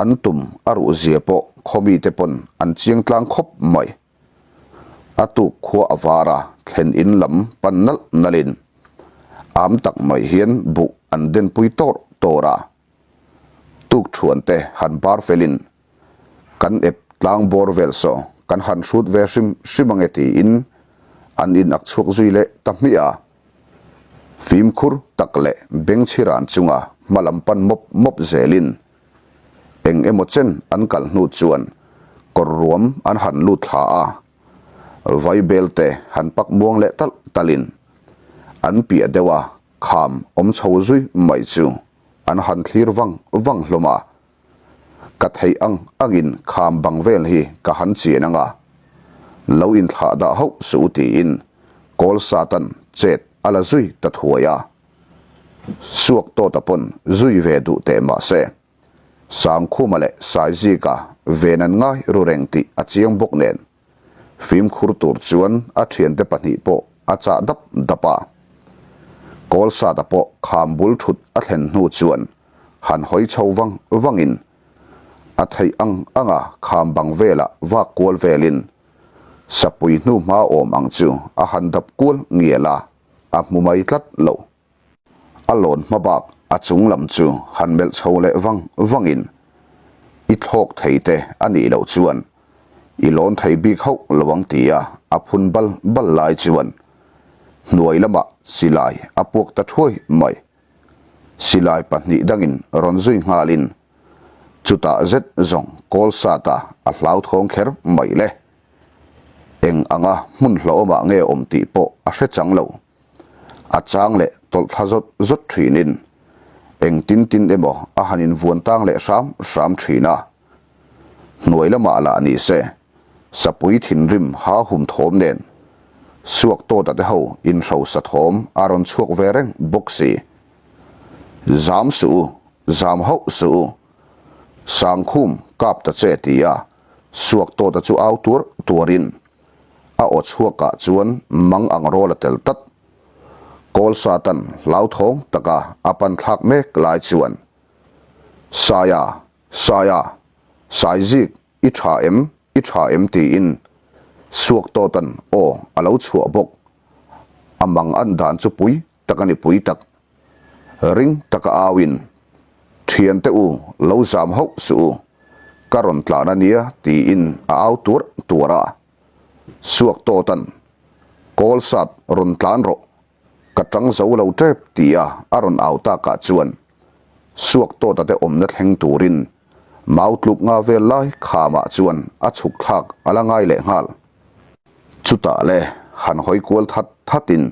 An tum a ruh zia pawh khawmite pawn an chiang tlang khawp mai. A tuk khua a var a, thlen in lam pan nalh nalhin am tak mai hian buh an denpui tawrh tawrh a. Tuk thuan te han bar felin kan ep tlang bawr vel saw kan han hrut ve hrim hrim ange tiin an in ak chhuak zui leh ta hmiah a. Fimkhur tak leh bengchhiran chunga hma lam pan mawp mawp zelin eng emaw chen an kal hnu chuan kawr ruam an han lut thla a, vaibel te han pak muang leh talh talhin an piah deuh a kham awm chho zui mai chu an han thlir vang vang hlawm a. Ka theih ang angin kham bang vel hi ka han chian ang a, lo inthlah dah hauh suh u tiin Kawl Satan chet a la zui ta thuai a. Suak tawta pawn zui ve duh teh mah se, Sangkhuma leh Saizika ven an ngai ru reng tih a chiang bawk nen, fimkhur tur chuan a thiante pahnih pawh a chah dap dap a. Kawlsata pawh kham bul thut a thlen hnu chuan han hawi chho vang vangin a theih ang anga kham bang velah vak kual velin sapui hnu hma awm ang chu a han dap kual ngial a, a hmu mai tlat lo. A lawn hma bak a chung lam chu han melh chho leh vang vangin, I thlawk thei te a nih loh chuan i lawn thei bik hauh lo ang tia a phun bal bal lai chuan hnuai lamah silai a puak ta thuai mai. Silai pahnih dangin rawn zui nghalin chutah zet zawng kawl sata a hlauthawng kher mai le. Eng anga hmun hlauhawmah nge awm tih pawh a hre chang lo. A chang leh tawlh thla zawt zawt thinin eng tin tin emaw a han invuan tang leh hram hram thin a. Hnuai lamah lah ni se, sapui thinrim ha hum thawm nen suak tawta te ho inhrosa thawm a rawn chhuak ve reng bawk si. Zam suh u, zam hauh suh u, Sangkhum kap ta che ti a suak tawta chu au tuar tuarin a aw chhuakah chuan mang ang rawl a tel tlat. Kawl Satan hlauthawng taka a pan thlak mek lai chuan, Saia, Saia, Saizik, i tha em, i tha em tiin suak tawtan aw a lo chhuah bawk. A mang an dan chu pui tak a ni pui tak. Ring taka auin, Thiante u, lo zam hauh suh u, ka rawn tlan a nia tiin a au tuar tuar a. Suak tawtan, Kawl sat rawn tlan rawh, ka tang zo lo tep tia a rawn au takah chuan suak tawta te awmna thleng turin mau tluk nga vel lai khamah chuan a chhuk thlak a la ngai leh nghal. Chutah le han hawi kual that thatin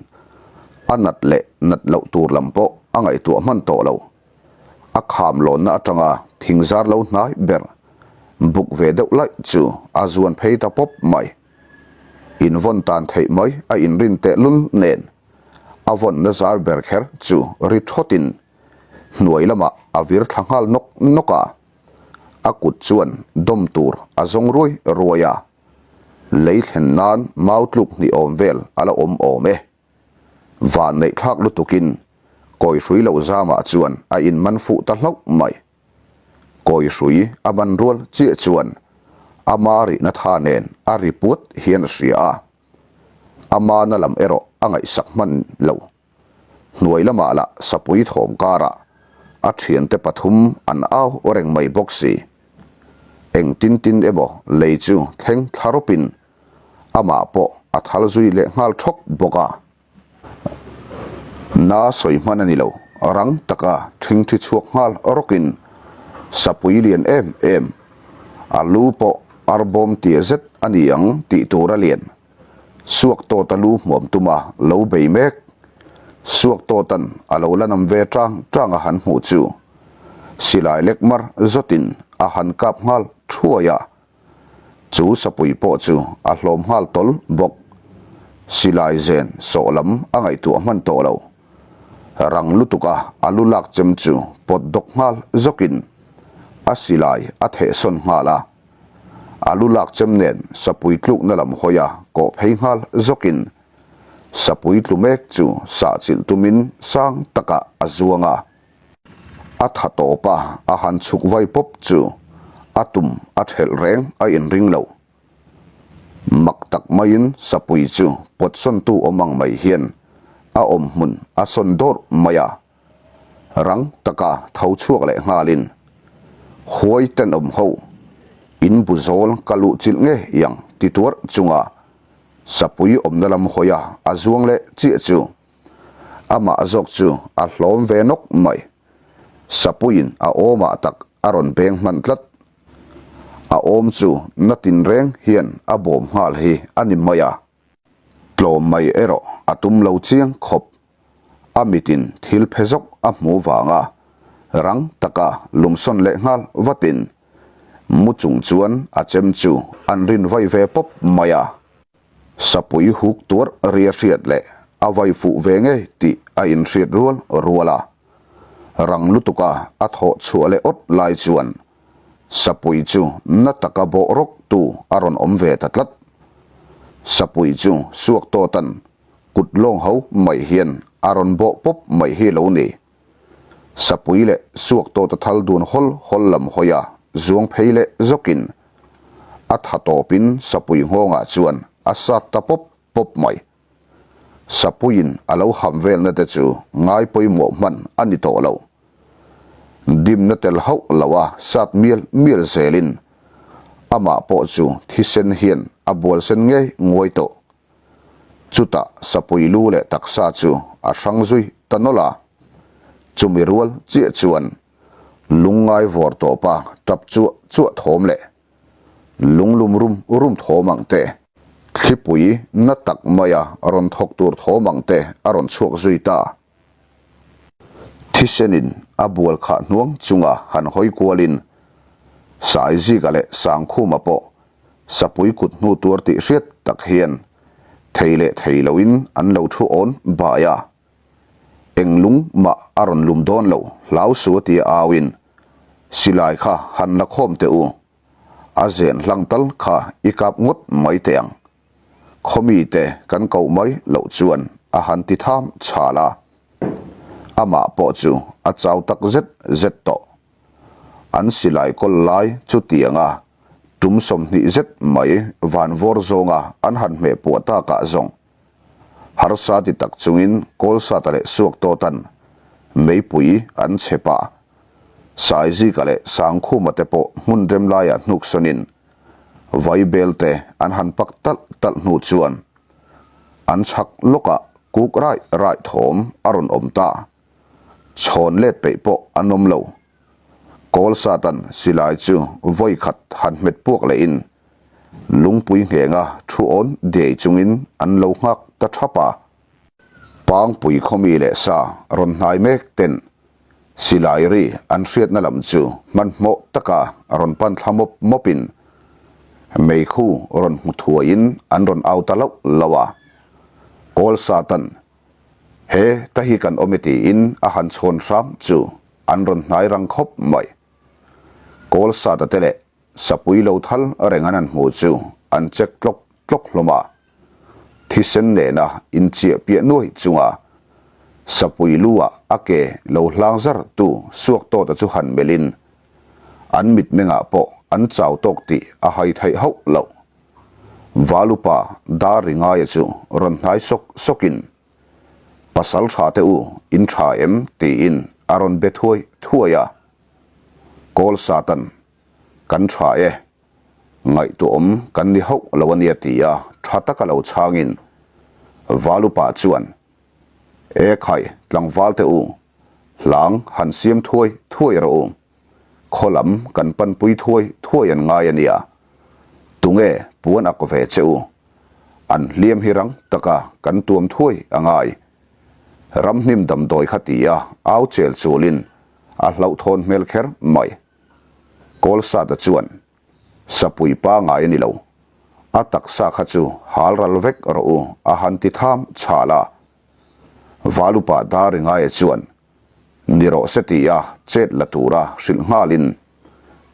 a nat leh nat loh tur lam pawh a ngaihtuah hman tawh lo. A kham lawnna atanga thing zar lo hnai ber. Buk ve deuh laih chu a zuan phei ta pawp mai. Invawn tan theih mai a inrin tehlul nen a vawnna zar ber kher chu ri thawtin hnuai lamah a vir thla nghal nawk nawk a, a kut chuan dawm tur a zawng ruai ruai a, lei thlen nan mau tluk hnih awm vel a la awm awm e. Van neih thlak lutukin kawi hrui lo zamah chuan a inman fuh ta hlauh mai. Kawi hrui a man rual chiah chuan ama rihna tha nen a ri puat hian a hria a, ama na lam erawh a ngaihsak hman lo. Hnuai lamah lah sapui thawm karah a thiante pathum an au reng mai bawk si. Eng tin tin emaw lei chu thleng thla rawpin amah pawh a thal zui leh nghal thawk bawk a. Na sawi hman a ni lo, rang taka thingthi chhuak nghal rawkin sapui lian em em, a lu pawh arbawm tia zet a ni ang tih tur a lian. Suak tawta lu hmuam tuma lo bei mek. Suak tawtan a lo la nam ve tang tang a han hmuh chu silai lek mar zawtin a han kap nghal thuai a, chu sapui pawh chu a hlawm nghal tawl bawk. Silai zen sawh lam a ngaihtuah hman tawh lo. Rang lutuk a a lu lak chem chu pawt dawk nghal zawkin a silai a thehsawn nghal a. A lu lak chem nen sapui tlukna lam hawi a kawh phei nghal zawkin sapui tlu mek chu sah chilh tumin sang takah a zuang a. A tha tawp a, a han chhuk vai pawp chu a tum a thelh reng a inring lo. Mak tak maiin sapui chu pawtsawntu awm ang mai hian a awm hmun a sawn dawrh mai a. Rang taka tho chhuak leh nghalin, Huai tenawm ho, in bu zawl ka luh chilh nge iang ti tuarh chunga sapui awmna lam hawia a zuang leh chiah chu amah zawk chu a hlawm ve nawk mai. Sapuiin a awmah tak a rawn beng hman tlat. A awm chu na tinreng hian a bawm nghal hi a ni mai a. Tlawm mai erawh a tum lo chiang khawp. A mitin thil phe zawk a hmu vanga rang taka lumsawn leh nghal vatin mu chung chuan a chem chu an rin vai ve pawp mai a. Sapui huk tuar ria hriat leh a vai fuh ve ngei tih a inhriat rual rual a. Rang lutuka a thawh chhuah leh awt lai chuan Sapui chu na taka bawh rawk tu a rawn awm ve ta tlat. Sapui chu suak tawtan kut lawng ho mai hian a rawn bawh pawp mai hi lo ni. Sapui leh suak tawta thal dun hawl hawl lam hawi a zuang phei leh zawkin a tha tawpin sapui nghawngah chuan a sat ta pawp pawp mai. Sapuiin a lo ham velna te chu ngai pawimawh hman a ni tawh lo. Dimna tel hauh lo a sat mial mial zelin amah pawh chu thisen hian a bual sen ngei nguai tawh. Chutah sapui lu leh taksa chu a hrang zui ta nawlh a, chumi rual chiah chuan lungngai vawr tawpa tap chuah chuah thawm leh lunglum rum rum thawm ang te, thlipui na tak maia rawn thawk tur thawm ang te a rawn chhuak zui ta. Thisenin a bual khah hnuang chunga han hawi kualin Saizika leh Sangkhuma pawh sapui kut hnu tuar tih hriat tak hian thei leh thei loin an lo thu awn bai a. Eng lung mah a rawn lum dawn lo hlau su a tia auin silai kha han la khawm teh u, a zen hlang tal kha i kap ngawt mai teh ang. Khawmite kan koh mai loh chuan a han ti tham chhal a, amah pawh chu a chau tak zet zet tawh. An silai kawl lai chu tianga tum 20 zet mai van vawr zawnga an han hmeh puah takah zawng harsa ti tak chungin Kawlsata leh Suaktawtan meipui an chhe pah. Saizika leh Sangkhuma te pawh hmun rem laiah hnuk sawnin Vaibel te an han pak talh talh hnu chuan an chhak lawkah kuk raih raih thawm a rawn awm ta. Chhawn let peih pawh an awm lo. Kawlsatan silai chu vawi khat han hmet puak lehin lungpui nghenga thu awn diai chungin an lo nghak ta thap a. Pangpui khawmi leh sa rawn hnai mek ten. Silai ri an hriatna lam chu hmanhmawh taka rawn pan thla mawp mawpin meikhu rawn hmu thuaiin an rawn au ta lauh lauh a. Kawl Satan, he ta hi kan awm e tiin a han chhawn hram chu an rawn hnai rang khawp mai. Kawl Sata te leh Sapui lo thal reng an han hmu chu an check tlawk tlawk hlawm a. Thisen nena inchiah piah nuai chunga Sapui lu-ah a ke lo hlang zar tu suak tawta chu han melhin an mitmengah pawh an chau tawk tih a hai theih hauh loh. Valupa dar ri ngaia chu rawn hnai sawk sawkin, Pasal tha te u, in tha em? tiin a rawn be thuai thuai a. Kawl Satan, Kan tha e. Ngaihtuahawm kan ni hauh lo a nia ti a tha taka lo chhangin Valupa chuan, E khai, tlangval te u, hlang han siam thuai thuai rawh u. Khaw lam kan panpui thuai thuai an ngai a nia. Tunge puan ak ve che u? An hliam hi rang taka kan tuam thuai a ngai. Ramhnim damdawi kha ti a au chel chulin a hlauhthawn hmel kher mai. Kawlsata chuan, Sapui pangai a ni lo. A taksa kha chu hal ral vek rawh u a han ti tham chhal a. Valupa Daringaia chuan, Ni rawh se ti a chet la tura hrilh nghalin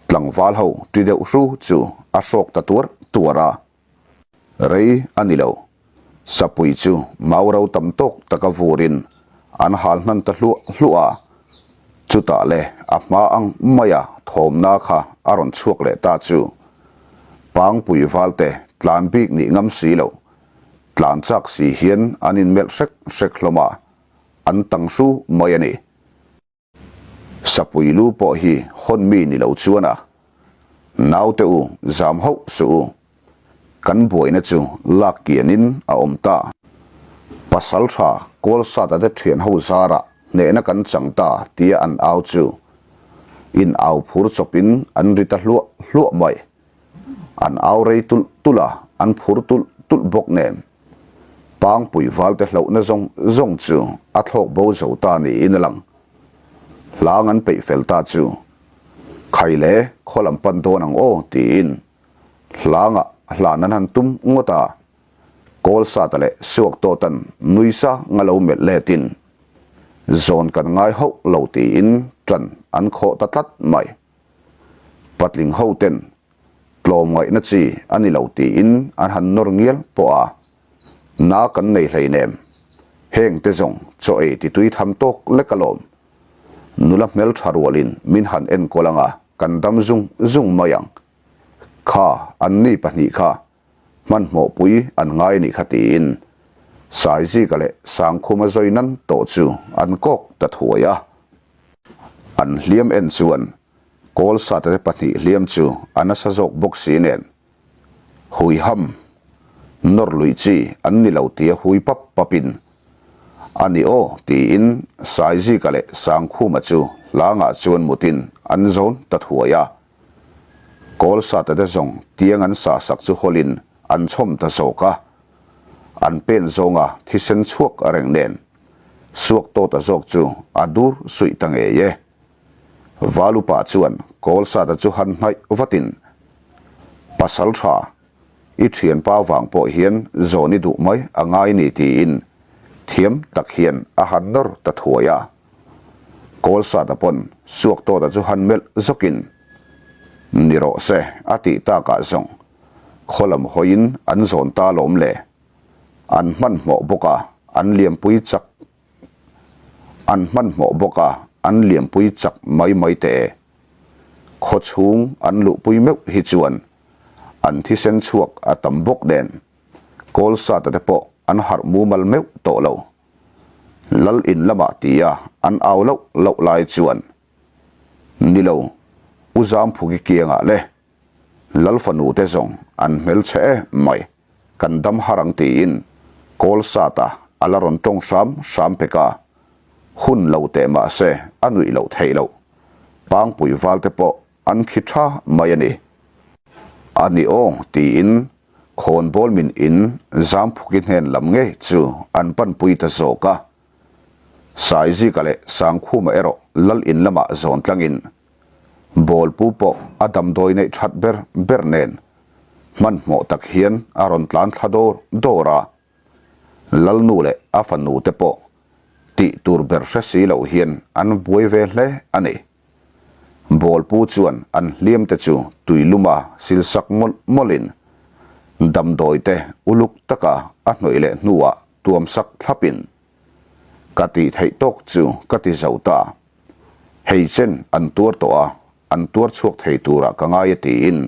tlangval ho ti deuh hru chu a hrawk ta tuar tuar a. Rei a ni lo. Sapui chu mau ro tam tawk taka vurin an hal hnan ta hluah hluah a. Chutah le a hma ang maia thawmna kha a rawn chhuak leh ta chu. Pangpui valte tlan bik nih ngam si lo. Tlan chak si hian an inmelh hrek hrek hlawm a, an tang hru mai a ni. Sapui lu pawh hi hawn mi ni lo chuan a naute u zam hauh suh u. Kan buaina chu lak kianin a awm ta. Pasal tha Kawlsata te thian ho zarah hnehna kan chang ta tia an au chu in au phur chawpin an ri ta hluah hluah mai. An au rei tulh tulh a, an phur tulh tulh bawk nen. Pangpui valte hlauhna zawng zawng chu a thlawk bo zo ta niin a lang. Hlang an peih fel ta chu, Khai le, khaw lam pan dawn ang aw tiin hlangah hlan an han tum ngawt a. Kawlsata leh Suaktawtan nuisa nga lo melh letin, Zawn kan ngai hauh lo tiin ṭan an khawh ta tlat mai. Patling hoten tlawmngaihna chi a ni lo tiin an han nawr ngial pawh a, na kan nei hleinem. Heng te zawng chaw ei ti tui tham tawk lek alawm. Nula hmeltha rualin min han enkawl anga kan dam zung zung mai ang. Kha anni pahnih kha hmanhmawhpui an ngai nih kha tiin Saizika leh Sangkhuma zawi nan tawh chu an kawk ta thuai a. An hliam en chuan Kawlsate te pahnih hliam chu a nasa zawk bawk si nen hui ham nawr luih chi an ni lo tia hui pap papin a ni aw tiin Saizika leh Sangkhuma chu hlangah chuan mutin an zawn ta thuai a. Kawlsate te zawng tiang an sa sak chu hawlin an chhawm ta zawk a, an pen zawnga thisen chhuak reng nen suak tawta zawk chu a dur suih ta ngei e. Valupa chuan Kawlsata chu han hnaih vatin, Pasal tha, i thianpa vang pawh hian zawn i duh mai a ngai ni tiin thiam tak hian a han nawr ta thuai a. Kawlsata pawn Suaktawta chu han melh zawkin, Ni rawh se a tih takah zawng khaw lam hawiin an zawn ta lawm le. An hmanhmawh bawk a, an liampui chak an hmanhmawh bawk a, an liampui chak mai mai teh e. Khaw chhung an luhpui meuh hi chuan an thisen chhuak a tam bawk nen Kawlsata te pawh an harh mumal meuh tawh lo. Lal in lamah tia an au loh loh lai chuan, Ni lo, U Zamphuki kiangah le, Lal fanu te zawng an hmelchhe e mai, kan dam har ang tiin Kawlsata a la rawn tawng hram hram pek a, hun lo teh mah se a nuih loh theih loh. Pangpui val te pawh An khi tha mai a ni. A ni aw, tiin khawnbawl min in Zamphuki hnen lam ngei chu an panpui ta zawk a. Saizika leh Sangkhuma erawh Lal in lamah zawn tlangin Bawlpu pawh a damdawi neih that ber ber nen hmanhmawh tak hian a rawn tlan thla dawr dawr a. Lalnu leh a fanu te pawh tih tur ber hre si lo hian an buai ve hle a ni. Bawlpu chuan an hliam te chu tui luma sil sak mawlh mawlhin damdawi te uluk taka a hnawih leh hnuah tuam sak thlapin ka tih theih tawk chu ka ti zo ta. Hei chen an tuar tawh a, an tuar chhuak thei turah ka ngai a tiin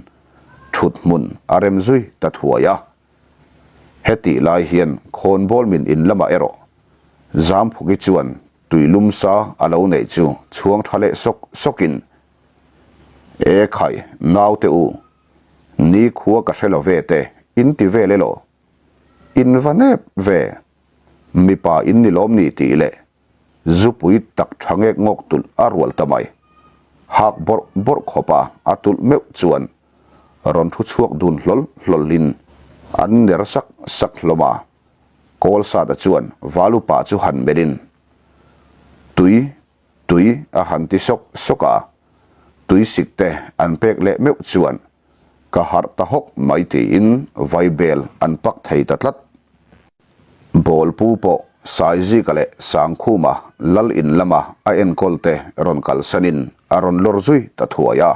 thut hmun a rem zui ta thuai a. Hetih lai hian khawnbawl min in lamah erawh Zamphuki chuan tui lum sa a lo neih chu chhuang tha leh sawk sawkin, E khai, naute u, ni khua ka hre lo ve te, in ti vel elaw? In va nep ve, mipa in ni lawm ni tih leh Zupui tak tha ngek ngawk tulh a rual ta mai. Hak bawrh bawrh khawp a a tulh meuh chuan rawn thu chhuak dun hlawl hlawlin an ner sak sak hlawm a. Kawlsata chuan Valupa chu han melhin, Tui, tui a han ti sawk sawk a. Tui sik te an pek leh meuh chuan ka harh ta hawk mai tiin vaibel an pak thei ta tlat. Bawlpu pawh Saizika leh Sangkhuma lal in lama a enkawl te rawn kalsanin a rawn lawr zui ta thuai a.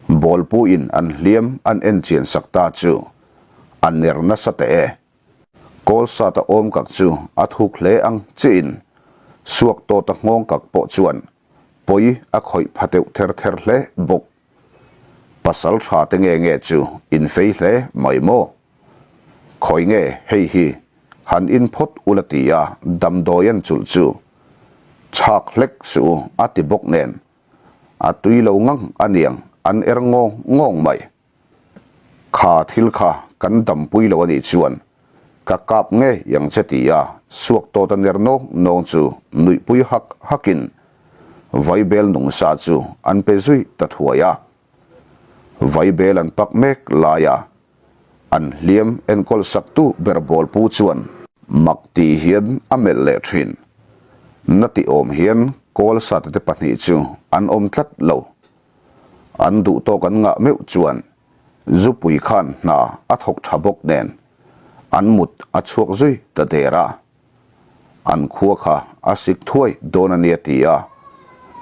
Bawlpu in an hliam an enchian sak ta chu a ner nasa teh e. Kawlsata awm kak chu a thuk hle ang chiin suak tawta nghawng kak pawh chuan pawi a khawih pha deuh ther ther hle bawk. Pasal tha te nge nge chu in fei hle mai maw? Khawi nge hei hi han in phawt ula ti a damdawi an chulh chu chhak hlek suh u a ti bawk nen a tui lo ngang aniang an er ngawng ngawng mai. Kha thil kha kan dampui lo anih chuan ka kap ngei ang che ti a suak tawt a ner nawng nawng chu nuihpui hak hakin vaibel nungsa chu an pe zui ta thuai a. Vaibel an pak mek lai a, an hliam enkawl saktu ber bawlpu chuan mak tih hian a melh leh thin. Na tih awm hian Kawlsate te pahnih chu an awm tlat lo. An duh tawk an ngah meuh chuan Zupui khan hna a thawk tha bawk nen an mut a chhuak zui ta der a. An khua kha a sik thuai dawn a nia ti a,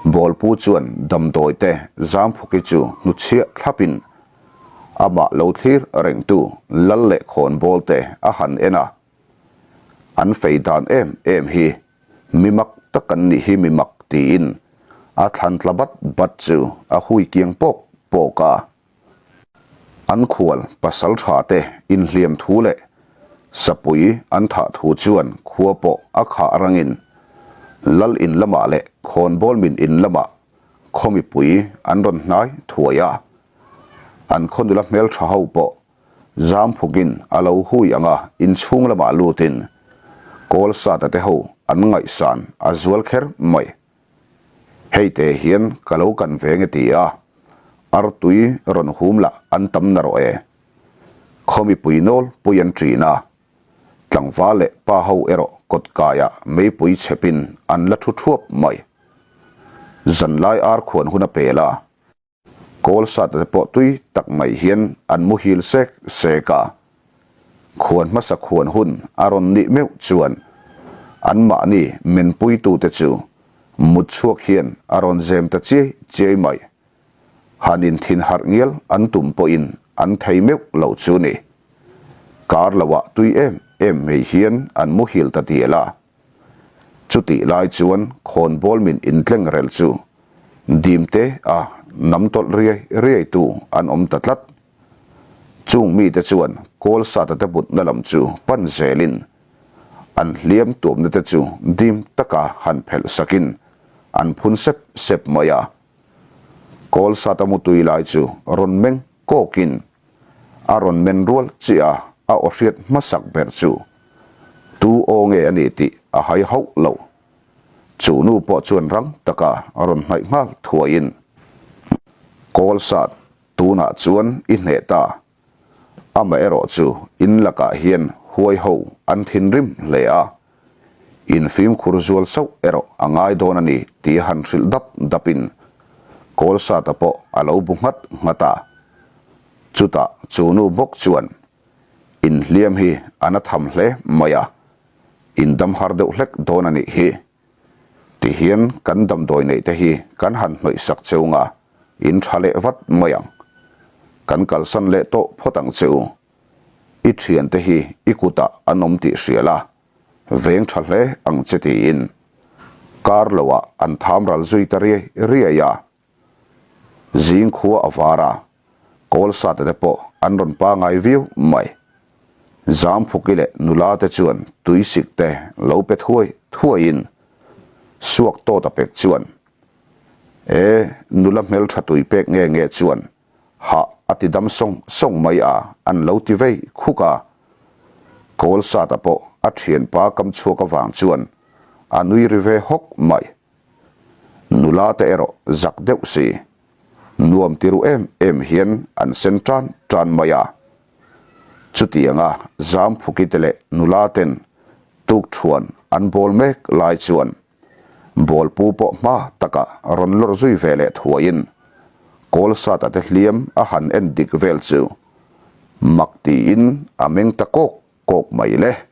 Bawlpu chuan damdawi te Zamphuki chu hnuchhiah thlapin amah lo thlir rengtu Lal leh Khawnbawl te a han en a. An fei dan em em hi Mi mak tak an nih hi mi mak tiin a thlan tla bat bat chu a hui kiang pawk pawk a. An khual pasal tha te inhliam thu leh sapui an thah thu chuan khua pawh a khah rangin Lal in lamah leh khawnbawl min in lamah khaw mipui an rawn hnai thuai a. An khaw nula hmeltha ho pawh Zamphukin a lo hui ang a, inchhung lamah lutin Kawlsata te ho an ngaihsan a zual kher mai. Hei te hian ka lo kan ve nge ti a, artui rawn hum lah an tam na rawh e. Khaw mipui nawl pui an ṭin a, tlangval leh pa ho erawh kawt kaiah meipui chhepin an la ṭhu ṭhuap mai. Zanlai ar khuan hun a pel a. Kawlsat te pawh tui tak mai hian an muhil sek sek a, khuan hmasa khuan hun a rawn nih meuh chuan anmahni menpuitute chu mut chhuak hian a rawn zem ta chiai chiai mai. Han inthin harh ngial an tum pawhin an thei meuh lo chu ni. Kar loah tui em em mai hian an muhil ta dial a. Chutih lai chuan khawnbawl min intleng rel chu dimte a nam tawlh riai riai tu an awm ta tlat. Chung mite chuan Kawlsata te butna lam chu pan zelin an hliam tuamna te chu dim taka han phelh sakin an phun sep sep mai a. Kawlsata mutui lai chu rawn meng kawkin A rawn men rual chiah a, a aw hriat hmasak ber chu tu aw nge a nih tih a hai hauh lo. Chu nu pawh chuan rang taka a rawn hnaih nghal thuaiin, Kawlsat, tunah chuan i hneh ta. Amaherawh chu in lakah hian huai ho an thinrim hle a. In fimkhur zual sauh erawh a ngai dawn a ni tih han hrilh dap dapin Kawlsata pawh a lo bu nghat nghat a. Chutah chu nu bawk chuan inhliam hi a na tham hle mai a, in dam har deuh hlek dawn a nih hi. Tihian kan damdawi neih te hi kan han hnawih sak cheu nga, in tha leh vat mai ang. Kan kalsan leh tawh phawt ang che u. I thiante hi i kutah an awm tih hria la, veng tha hle ang che tiin kar loah an tham ral zui ta riai riai a. Zing khua a var a, kawl sate te pawh an rawn pangai viau mai. Zamphuki leh nula te chuan tuisik te lo pe thuai thuaiin suak tawt a pek chuan, E, nula hmeltha tui pek nge nge chuan hah a ti dam sawng sawng mai a an lo ti vei khuk a. Kawl sata pawh a thianpa kam chhuak avang chuan a nui ri ve hawk mai. Nula te erawh zak deuh si, nuam ti ru em em hian an sen tan tan mai a. Chutianga Zamphuki te leh nula ten tukthuan an bawl mek lai chuan Bawlpu pawh hma taka rawn lawr zui ve leh thuaiin Kawlsata te hliam a han en dik vel chu mak tiin a meng ta kawk kawk mai le.